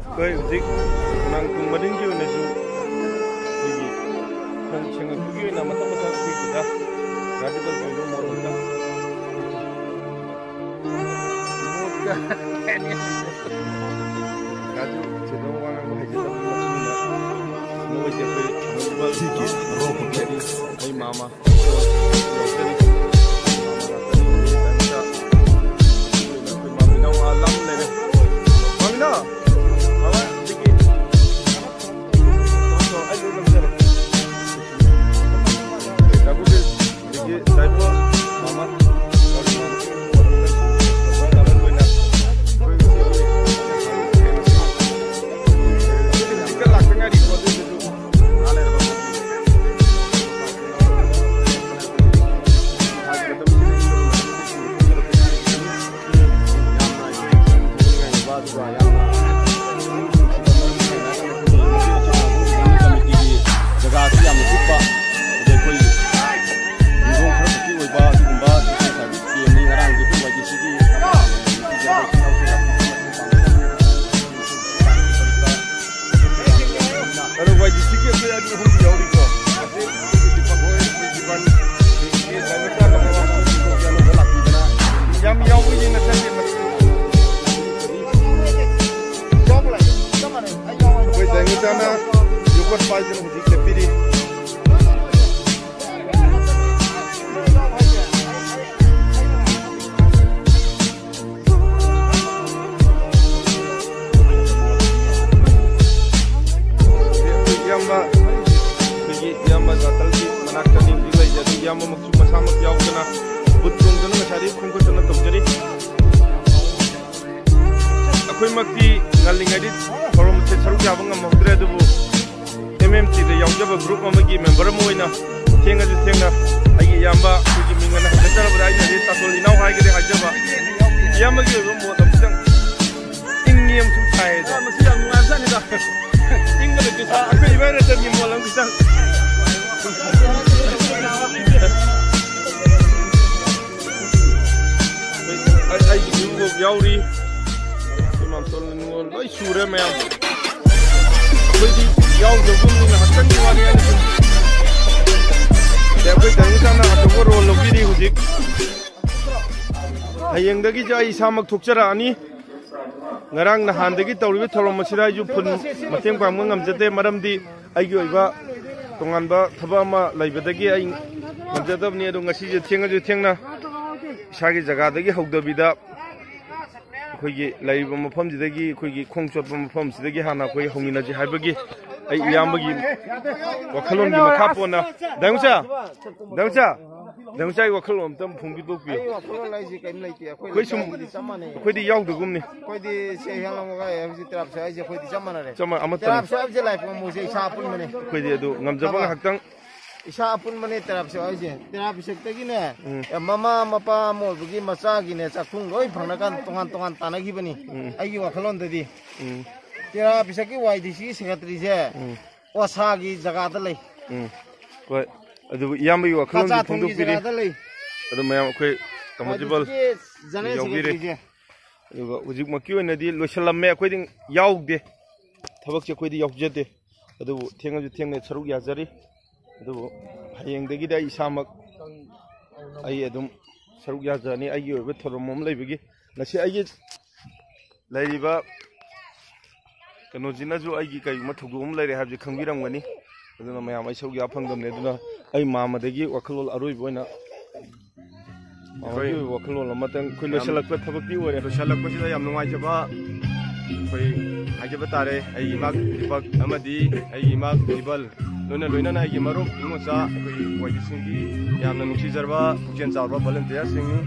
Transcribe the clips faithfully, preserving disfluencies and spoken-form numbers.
ꯑꯩꯈꯣꯏ ꯍꯧꯖꯤꯛ ꯈꯣꯡꯅꯥꯡ ꯄꯨꯡ ꯃꯔꯤꯒꯤ ꯑꯣꯏꯅꯁꯨ ꯑꯩꯈꯣꯏꯒꯤ ꯈꯣꯡ ꯁꯦꯡꯉꯛꯄꯒꯤ ꯑꯣꯏꯅ ꯃꯊꯪ ꯃꯊꯪ ꯑꯩꯈꯣꯏ ꯁꯤꯗ ꯒꯥꯔꯗꯦꯟ ꯇꯧꯕꯤꯔꯣ ꯃꯣꯔꯣꯛꯇ꯫ ꯒꯥꯔꯗꯦꯟ ꯁꯤꯗ ꯋꯥ ꯉꯥꯡꯕ ꯍꯩꯖꯗꯕꯒꯤ ꯃꯇꯨꯡ ꯏꯟꯅ ꯃꯣꯏꯁꯦ ꯑꯩꯈꯣꯏ ꯁꯤꯒꯤ ꯔꯣ ꯀꯨꯝꯕꯗꯤ ꯑꯩ ꯃꯥꯃ ꯖꯒꯥꯁꯤ ꯌꯥꯝꯅ ꯄꯤꯛꯄ, ꯑꯗꯩ ꯑꯩꯈꯣꯏ ꯈꯨꯡꯒꯪ ꯈꯔ ꯈꯛꯀꯤ ꯑꯣꯏꯕ ꯑꯗꯨꯒꯨꯝꯕ ꯁꯣꯁꯥꯏꯇꯤ ꯁ꯭ꯀꯦꯝꯅꯤ꯫ ꯉꯔꯥꯡꯗꯤ ꯑꯩꯈꯣꯏ ꯋꯥꯏ ꯗꯤ ꯁꯤꯒꯤ ꯑꯗꯨ ꯋꯥꯏ ꯗꯤ ꯁꯤꯒꯤ ꯑꯩꯈꯣꯏ ꯑꯅꯤ ꯑꯍꯨꯝꯗꯤ ꯌꯥꯎꯔꯤꯀꯣ꯫ ꯌꯥꯝ ꯌꯥꯎꯕꯒꯤ ꯅꯠꯆꯗꯦ꯫ ꯑꯩꯈꯣꯏ ꯗꯥꯏꯃꯨꯆꯥꯅ ꯌꯣꯒꯔꯠ ꯄꯥꯏꯗꯅ ꯍꯧꯖꯤꯛ ꯂꯦꯞꯄꯤꯔꯤ꯫ ꯏꯌꯥꯝꯕ, ꯑꯩꯈꯣꯏꯒꯤ ꯏꯌꯥꯝꯕ ꯖꯥꯇꯜꯒꯤ ꯃꯅꯥꯛꯇꯅꯤ ꯍꯧꯖꯤꯛ ꯂꯩꯖꯩ꯫ ꯑꯗꯨ ꯏꯌꯥꯝꯕꯃꯛꯁꯨ ꯃꯁꯥꯃꯛ ꯌꯥꯎꯗꯅ ꯕꯨꯠ ꯇꯣꯡꯗꯨꯅ ꯉꯁꯥꯏꯗꯒꯤ ꯈꯣꯡ ꯈꯨꯠꯇꯅ ꯇꯧꯖꯔꯤ꯫ ꯑꯩꯈꯣꯏꯃꯛꯇꯤ ꯉꯜꯂꯤꯉꯩꯗꯤ ꯊꯧꯔꯝꯁꯦ ꯁꯔꯨꯛ ꯌꯥꯕ ꯉꯝꯍꯧꯗ꯭ꯔꯦ, ꯑꯗꯨꯕꯨ ꯑꯦꯝ ꯑꯦꯝ ꯁꯤꯗ ꯌꯥꯎꯖꯕ ꯒ꯭ꯔꯨꯞ ꯑꯃꯒꯤ ꯃꯦꯝꯕꯔ ꯑꯃ ꯑꯣꯏꯅ ꯊꯦꯡꯉꯁꯨ ꯊꯦꯡꯅ ꯑꯩꯒꯤ ꯏꯌꯥꯝꯕ ꯑꯩꯈꯣꯏꯒꯤ ꯃꯤꯡ ꯑꯅ ꯍꯟꯖꯠꯇꯅꯕꯗ ꯑꯩꯅꯗꯤ ꯇꯥꯇꯣꯜ ꯏꯅꯥꯎ ꯍꯥꯏꯒꯗꯤ ꯍꯥꯏꯖꯕ, ꯏꯌꯥꯝꯕꯒꯤ ꯑꯣꯏꯕ ꯃꯣꯠ ꯑꯃꯇꯪ ꯏꯪꯉꯤ ꯑꯃꯁꯨꯡ ꯁꯥꯏ ꯑꯗꯣ꯫ ꯃꯁꯤ ꯌꯥꯝ ꯅꯨꯡꯉꯥꯏꯕꯖꯥꯠꯅꯤꯗ꯫ ꯏꯪꯕ ꯂꯩꯇꯦ ꯁꯥ-, ꯑꯩꯈꯣꯏ ꯏꯕꯥꯏ ꯔꯇꯟꯒꯤ ꯃꯣꯠ ꯑꯃ ꯈꯤꯇꯪ꯫ ꯑꯩ-, ꯑꯩꯒꯤ ꯃꯤꯡꯐꯥꯎ ꯌꯥꯎꯔꯤ꯫ ꯑꯩꯈꯣꯏ ꯃꯥꯝꯇꯣꯟ ꯅꯤꯉꯣꯜ ꯂꯣꯏ ꯁꯨꯔꯦ ꯃꯌꯥꯝ꯫ ꯑꯩꯈꯣꯏꯗꯤ ꯌꯥꯎꯗꯕꯒꯨꯝꯅꯤ, ꯉꯥꯏꯍꯥꯛꯇꯪꯒꯤ ꯋꯥꯅꯤ꯫ ꯑꯩꯅ ꯁꯨꯝ, ꯑꯗꯩ ꯑꯩꯈꯣꯏ ꯗꯥꯏꯅꯣꯁꯥꯔꯅ ꯑꯆꯧꯕ ꯔꯣꯜ ꯂꯧꯕꯤꯔꯤ ꯍꯧꯖꯤꯛ꯫ ꯍꯌꯦꯡꯗꯒꯤꯁꯨ ꯑꯩ ꯏꯁꯥꯃꯛ ꯊꯣꯛꯆꯔꯛꯑꯅꯤ꯫ ꯉꯔꯥꯡ ꯅꯍꯥꯟꯗꯒꯤ ꯇꯧꯔꯤꯕ ꯊꯧꯔꯝ ꯑꯁꯤꯗ ꯑꯩꯁꯨ ꯐꯨꯜ ꯃꯇꯦꯡ ꯄꯥꯡꯕ ꯉꯝꯖꯗꯦ, ꯃꯔꯝꯗꯤ ꯑꯩꯒꯤ ꯑꯣꯏꯕ ꯇꯣꯉꯥꯟꯕ ꯊꯕꯛ ꯑꯃ ꯂꯩꯕꯗꯒꯤ ꯑꯩ ꯉꯝꯖꯗꯕꯅꯤ꯫ ꯑꯗꯣ ꯉꯁꯤꯁꯦ ꯊꯦꯡꯉꯁꯨ ꯊꯦꯡꯅ ꯏꯁꯥꯒꯤ ꯖꯒꯥꯗꯒꯤ ꯍꯧꯗꯕꯤꯗ ꯑꯩꯈꯣꯏꯒꯤ ꯂꯩꯔꯤꯕ ꯃꯐꯝꯁꯤꯗꯒꯤ ꯑꯩꯈꯣꯏꯒꯤ ꯈꯣꯡ ꯆꯣꯠꯄ ꯃꯐꯝꯁꯤꯗꯒꯤ ꯍꯥꯟꯅ ꯑꯩꯈꯣꯏ ꯍꯧꯃꯤꯟꯅꯁꯤ ꯍꯥꯏꯕꯒꯤ ꯑꯩ ꯏꯌꯥꯝꯕꯒꯤ ꯋꯥꯈꯜꯂꯣꯟꯒꯤ ꯃꯈꯥ ꯄꯣꯟꯅ, ꯗꯥꯏꯃꯨꯆꯥ, ꯗꯥꯏꯃꯨꯆꯥ, ꯗꯥꯏꯃꯨꯆꯥꯒꯤ ꯋꯥꯈꯜꯂꯣꯟ ꯑꯝꯇꯪ ꯐꯣꯡꯕꯤꯊꯣꯛꯄꯤꯌꯨ꯫ ꯑꯩ ꯋꯥꯈꯜꯂꯣꯟ ꯍꯥꯏꯁꯦ ꯀꯔꯤꯝ ꯂꯩꯇꯦ꯫ ꯑꯩꯈꯣꯏ ꯑꯩꯈꯣꯏ ꯁꯨꯝ, ꯂꯩꯀꯥꯏꯒꯤꯗꯤ ꯆꯞ ꯃꯥꯟꯅꯩ꯫ ꯑꯩꯈꯣꯏꯗꯤ ꯌꯥꯎꯗꯒꯨꯝꯅꯤ꯫ ꯑꯩꯈꯣꯏꯗꯤ ꯁꯦ ꯍꯦꯛ ꯂꯧꯔꯒ ꯍꯧꯖꯤꯛ ꯇꯦꯔꯥꯞꯁꯦ ꯍꯥꯏꯁꯦ ꯑꯩꯈꯣꯏꯗꯤ ꯆꯞ ꯃꯥꯟꯅꯔꯦ꯫ ꯆꯞ ꯃꯥꯟꯅ-, ꯑꯃꯠꯇꯅꯤ꯫ ꯇꯦꯔꯥꯞꯁꯦ ꯍꯥꯏꯕꯁꯦ ꯂꯥꯏ ꯄꯨꯝꯕꯁꯦ ꯏꯁꯥ ꯑꯄꯨꯟꯕꯅꯤ꯫ ꯑꯩꯈꯣꯏꯗꯤ ꯑꯗꯨ ꯉꯝꯖꯕ ꯍꯣꯏ꯫ ꯉꯥꯏꯍꯥꯛꯇꯪ ꯏꯁꯥ ꯑꯄꯨꯟꯕꯅꯦ ꯇꯦꯔꯥ ꯄꯤꯁꯛ ꯍꯥꯏꯁꯦ꯫ ꯇꯦꯔꯥ ꯄꯤꯁꯛꯇꯒꯤꯅꯦ, ꯎꯝ꯫ ꯑꯦ, ꯃꯃꯥ ꯃꯄꯥ ꯑꯃ ꯑꯣꯏꯕꯒꯤ ꯃꯆꯥꯒꯤꯅꯦ, ꯆꯥꯛꯈꯨꯝ ꯂꯣꯏ ꯐꯪꯅꯀꯥꯟꯗ ꯇꯣꯉꯥꯟ ꯇꯣꯉꯥꯟ ꯇꯥꯟꯅꯈꯤꯕꯅꯤ꯫ ꯎꯝ꯫ ꯑꯩꯒꯤ ꯋꯥꯈꯜꯂꯣꯟꯗꯗꯤ ꯎꯝ꯫ ꯇꯦꯔꯥ ꯄꯤꯁꯛꯀꯤ ꯋꯥꯏ ꯗꯤ ꯁꯤꯒꯤ ꯁꯦꯀ꯭ꯔꯦꯇꯔꯤꯁꯦ ꯎꯝ꯫ ꯑꯣꯁꯥꯒꯤ ꯖꯒꯥꯗ ꯂꯩ꯫ ꯎꯝ꯫ ꯍꯣꯏ꯫ ꯑꯗꯨꯕꯨ ꯏꯌꯥꯝꯕꯒꯤ ꯋꯥꯈꯜꯂꯣꯟꯗꯨ ꯀꯆꯥ ꯊꯣꯡꯒꯤ ꯐꯣꯡꯗꯣꯛꯄꯤꯔꯤ꯫ ꯖꯒꯥꯗ ꯂꯩ꯫ ꯑꯗꯨ ꯃꯌꯥꯝ ꯑꯩꯈꯣꯏ ꯀꯝꯐꯣꯔꯇꯦꯕꯜ ꯋꯥꯏ ꯗꯤ ꯁꯤꯒꯤ ꯖꯦꯅꯔꯦꯜ ꯌꯥꯎꯕꯤꯔꯦ꯫ ꯁꯦꯀ꯭ꯔꯦꯇꯔꯤꯁꯦ꯫ ꯑꯗꯨꯒ ꯍꯧꯖꯤꯛꯃꯛꯀꯤ ꯑꯣꯏꯅꯗꯤ ꯂꯣꯏꯁꯤꯜꯂꯝꯃꯦ, ꯑꯩꯈꯣꯏꯗꯤ ꯌꯥꯎꯗꯦ꯫ ꯊꯕꯛꯁꯦ ꯑꯩꯈꯣꯏꯗꯤ ꯌꯥꯎꯖꯗꯦ꯫ ꯑꯗꯨꯕꯨ ꯊꯦꯡꯉꯁꯨ ꯊꯦꯡꯅ ꯁꯔꯨꯛ ꯌꯥꯖꯔꯤ꯫ ꯑꯗꯨꯕꯨ ꯍꯌꯦꯡꯗꯒꯤꯗꯤ ꯑꯩ ꯏꯁꯥꯃꯛ ꯑꯩ ꯑꯗꯨꯝ ꯁꯔꯨꯛ ꯌꯥꯖꯔꯅꯤ꯫ ꯑꯩꯒꯤ ꯑꯣꯏꯕ ꯊꯧꯔꯝ ꯑꯃ ꯂꯩꯕꯒꯤ ꯉꯁꯤ ꯑꯩꯒꯤ ꯂꯩꯔꯤꯕ ꯀꯩꯅꯣꯁꯤꯅꯁꯨ ꯑꯩꯒꯤ ꯀꯔꯤꯒꯨꯝꯕ ꯊꯧꯗꯣꯛ ꯑꯃ ꯂꯩꯔꯦ ꯍꯥꯏꯕꯁꯤ ꯈꯪꯕꯤꯔꯝꯒꯅꯤ꯫ ꯑꯗꯨꯅ ꯃꯌꯥꯝ ꯑꯩ ꯁꯔꯨꯛ ꯌꯥ ꯐꯪꯗꯕꯅꯦ꯫ ꯑꯗꯨꯅ ꯑꯩ ꯃꯥꯃꯗꯒꯤ ꯋꯥꯈꯜꯂꯣꯟ ꯑꯔꯣꯏꯕ ꯑꯣꯏꯅ ꯃꯥꯃꯒꯤ ꯑꯩꯈꯣꯏ ꯑꯣꯏꯕ ꯋꯥꯈꯜꯂꯣꯟ ꯑꯃꯇꯪ ꯑꯩꯈꯣꯏ ꯌꯥꯝ ꯂꯣꯏꯁꯤꯜꯂꯛꯄ ꯊꯕꯛꯇꯤ ꯑꯣꯏꯔꯦ꯫ ꯂꯣꯏꯁꯤꯜꯂꯛꯄꯁꯤꯗ ꯌꯥꯝ ꯅꯨꯡꯉꯥꯏꯖꯕ ꯑꯩꯈꯣꯏ ꯍꯥꯏꯖꯕ ꯇꯥꯔꯦ꯫ ꯑꯩꯒꯤ ꯏꯃꯥ ꯗꯤꯄꯛ ꯑꯃꯗꯤ ꯑꯩꯒꯤ ꯏꯃꯥ ꯗꯤꯕꯜ ꯂꯣꯏꯅ ꯂꯣꯏꯅꯅ ꯑꯩꯒꯤ ꯃꯔꯨꯞ ꯏꯉꯣꯆꯥ ꯑꯩꯈꯣꯏ ꯋꯥꯏꯗꯤꯁꯤꯡꯒꯤ ꯌꯥꯝꯅ ꯅꯨꯡꯁꯤꯖꯔꯕ ꯄꯨꯛꯆꯦꯜ ꯆꯥꯎꯔꯕ ꯚꯣꯂꯨꯟꯇꯤꯌꯔꯁꯤꯡꯅꯤ꯫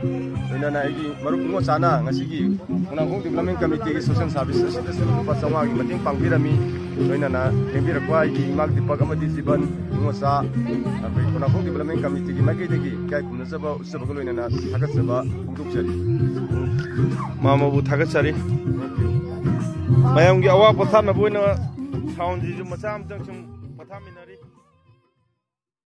ꯂꯣꯏꯅꯅ ꯑꯩꯒꯤ ꯃꯔꯨꯞ ꯏꯉꯣꯆꯥꯅ ꯉꯁꯤꯒꯤ ꯈꯣꯡꯅꯥꯡꯈꯣꯡ ꯗꯤꯕ꯭ꯂꯞꯃꯦꯟ ꯀꯃꯤꯇꯤꯒꯤ ꯁꯣꯁꯦꯜ ꯁꯥꯔꯚꯤꯁ ꯑꯁꯤꯗꯁꯨ ꯂꯨꯄꯥ ꯆꯥꯝꯃꯉꯥꯒꯤ ꯃꯇꯦꯡ ꯄꯥꯡꯕꯤꯔꯝꯃꯤ꯫ ꯂꯣꯏꯅꯅ ꯂꯦꯡꯕꯤꯔꯛꯄ ꯑꯩꯒꯤ ꯏꯃꯥ ꯗꯤꯄꯛ ꯑꯃꯗꯤ ꯖꯤꯕꯟ ꯏꯉꯣꯆꯥ ꯑꯩꯈꯣꯏ ꯈꯣꯡꯅꯥꯡꯈꯣꯡ ꯗꯤꯕ꯭ꯂꯞꯃꯦꯟ ꯀꯃꯤꯇꯤꯒꯤ ꯃꯥꯏꯀꯩꯗꯒꯤ ꯏꯀꯥꯏ ꯈꯨꯝꯅꯖꯕ ꯎꯠꯆꯕꯒ ꯂꯣꯏꯅꯅ ꯊꯥꯒꯠꯆꯕ ꯐꯣꯡꯗꯣꯛꯆꯔꯤ꯫ ꯃꯥꯃꯕꯨ ꯊꯥꯒꯠꯆꯔꯤ꯫ ꯃꯌꯥꯝꯒꯤ ꯑꯋꯥ ꯄꯣꯊꯥꯅꯕ ꯑꯣꯏꯅ ꯁꯥꯎꯟꯁꯤꯁꯨ ꯃꯆꯥ ꯑꯃꯇꯪ ꯁꯨꯝ ꯄꯣꯊꯥꯃꯤꯟꯅꯔꯤ꯫